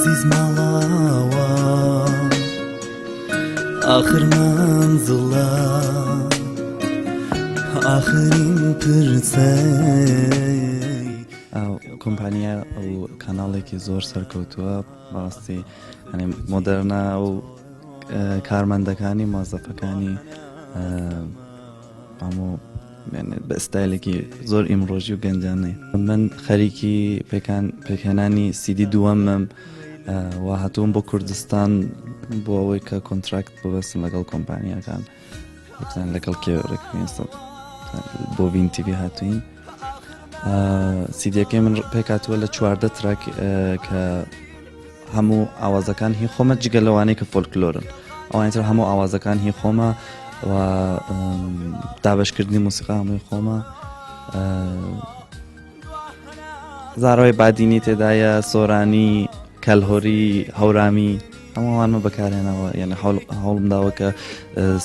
ئازیز ماڵاوە ئاخر مەنزڵە ئاخرین پرسەی. کۆمپانیا و کاناڵێکی زۆر سەرکەوتووە بەڕاستی یانی مۆدێرنە و کارمەندەکانی مۆزەفەکانی هەموو بە ستایلێکی زۆر ئیمڕۆژی و گەنجانەی من خەریکی پێکان پێکهێنانی سیدی دووەمم و هاتووم بۆ کوردستان بۆ ئەوەی کە contract ببەستم لەگەڵ کۆمپانیاکان بزانین لەگەڵ کێ ڕێکخین بۆ ڤین تیڤی هاتوین سیدیەکەی من پێکاتوە لە 14 track کە هەموو ئاوازەکان هی خۆمە جگە لەوانەی کە فۆلکلۆرن ئەوانی تر هەموو ئاوازەکان هی خۆمە و دابشکردنی موسیقا هەمووی خۆمە زارەوەی بادینی تێدایە سۆرانی کەلهۆری هەورامی هەمووانمە بەکارهێناوە یعنی هەوڵم داوە کە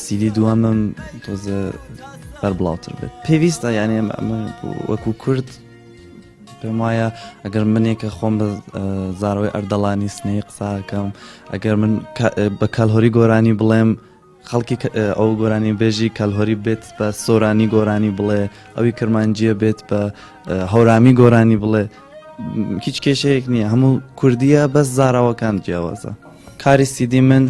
سیدی دووەمم تۆزە بەربڵاوتر بێت پێویستە یعنی وەکو کورد پێم وایە ئەگەر منێکە خۆم بە زارەوەی ئەردەڵانی سنەی قساکەم ئەگەر من بە کەلهۆری گۆرانی بڵێم خەڵکی ئەو گۆرانی بێژی کەلهۆری بێت بە سۆرانی گۆرانی بڵێ ئەوی کرمانجیە بێت بە هەورامی گۆرانی بڵێ هیچ کێشەیەک نییە هەموو کوردیە بەس زاراوەکان جیاوازە کاری سیدی من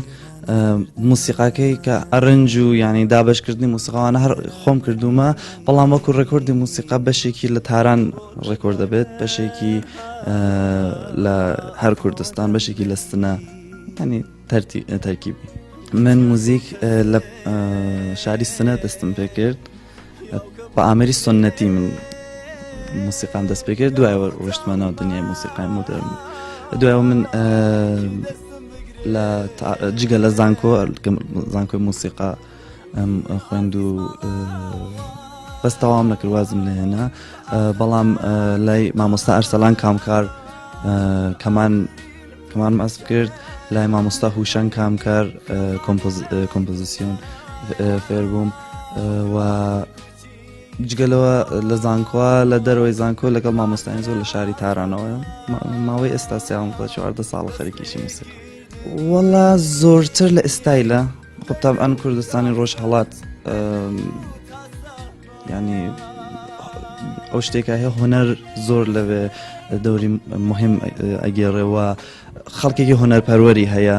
موسیقاکەی کە arrange و یعنی دابشکردنی موسیقاوانە هەر خۆم کردومە بەڵام وەکو ڕێکۆردی موسیقا بەشێکی لە تاران ڕێکۆرد دەبێت بەشێکی لە هەر کوردستان بەشێکی لە سنە ینی تەرکیبی من موزیک لە شاری سنە دەستم پێکرد بە ئامری سنەتی من موسیقام دەست پێکرد دوایەوە ڕۆشتمە ناو دنیای موسیقای مۆدێرن دوایەوە من لە جگە لە زانکۆ زانکۆی موسیقا خوێند و بەس تەواوم نەکرد وازم لێهێنا بەڵام لای مامۆستا ئەرسەلان کامکار کەمان کەمانم ئەسپ کرد لای مامۆستا هوشەنگ کامکار کۆمپۆزیسیۆن فێر بووم و جگە لەوە لە زانکۆ لە دەرەوەی زانکۆ لەگەڵ مامۆستایان زۆر لە شاری تارانەوە ماوەی ئێستا سیانزە چواردە ساڵە خەریکیشی موسیقا وەڵا زۆرتر لە ئستایلە خۆ تەبعەن کوردستانی ڕۆژهەڵات ینی ئەو شتێکە هەیە هونەر زۆر لەوێ دەوری مهم ئەگێڕێەوە خەڵکێکی هونەرپەروەری هەیە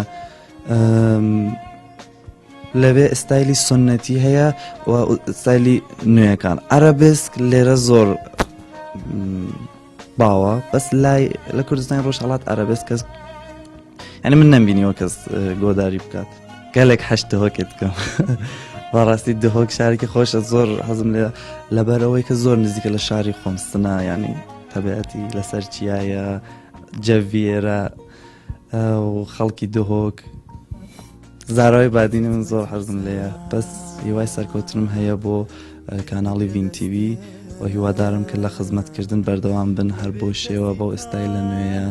لەوێ ستایلی سنەتی هەیە و ستایلی نوێیەکان عەرەبسک لێرە زۆر باوە بەس لای لە کوردستانی ڕۆژهەڵات عەرەبسک کەس یعنی من نەمبینیوە کەس گۆداری بکات گەلێک حەش دهۆکێ بکەم بەڕاستی دهۆک شارێکی خۆشە زۆر حەزم لێ لەبەر ئەوەی کە زۆر نزیکە لە شاری خۆم سنە ینی تەبعەتی لەسەر چیایە جەڤێرە و خەڵکی دهۆک زاراوەی بادینی من زۆر حەزم لێیە بەس هیوای سەرکەوتنم هەیە بۆ کاناڵی ڤین تیوی و هیوادارم کە لە خزمەتکردن بەردەوام بن هەر بۆ شێوە بەو ئستایلە نوێیە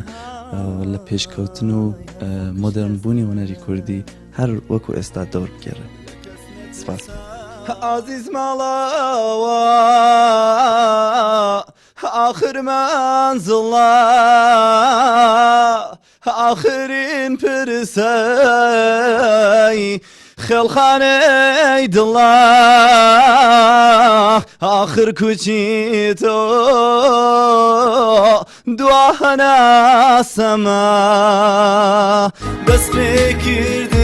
لە پێشکەوتن و مۆدێرن بوونی هونەری کوردی هەر وەکو ئێستا دەور بگێڕێ سپاس. ئازیز ماڵاوا ئاخر مەنزڵە ئاخرین پرسەی خێڵخانەی دڵە ئاخر کوچی تۆ دوا هەناسەمە دەست پێکرد.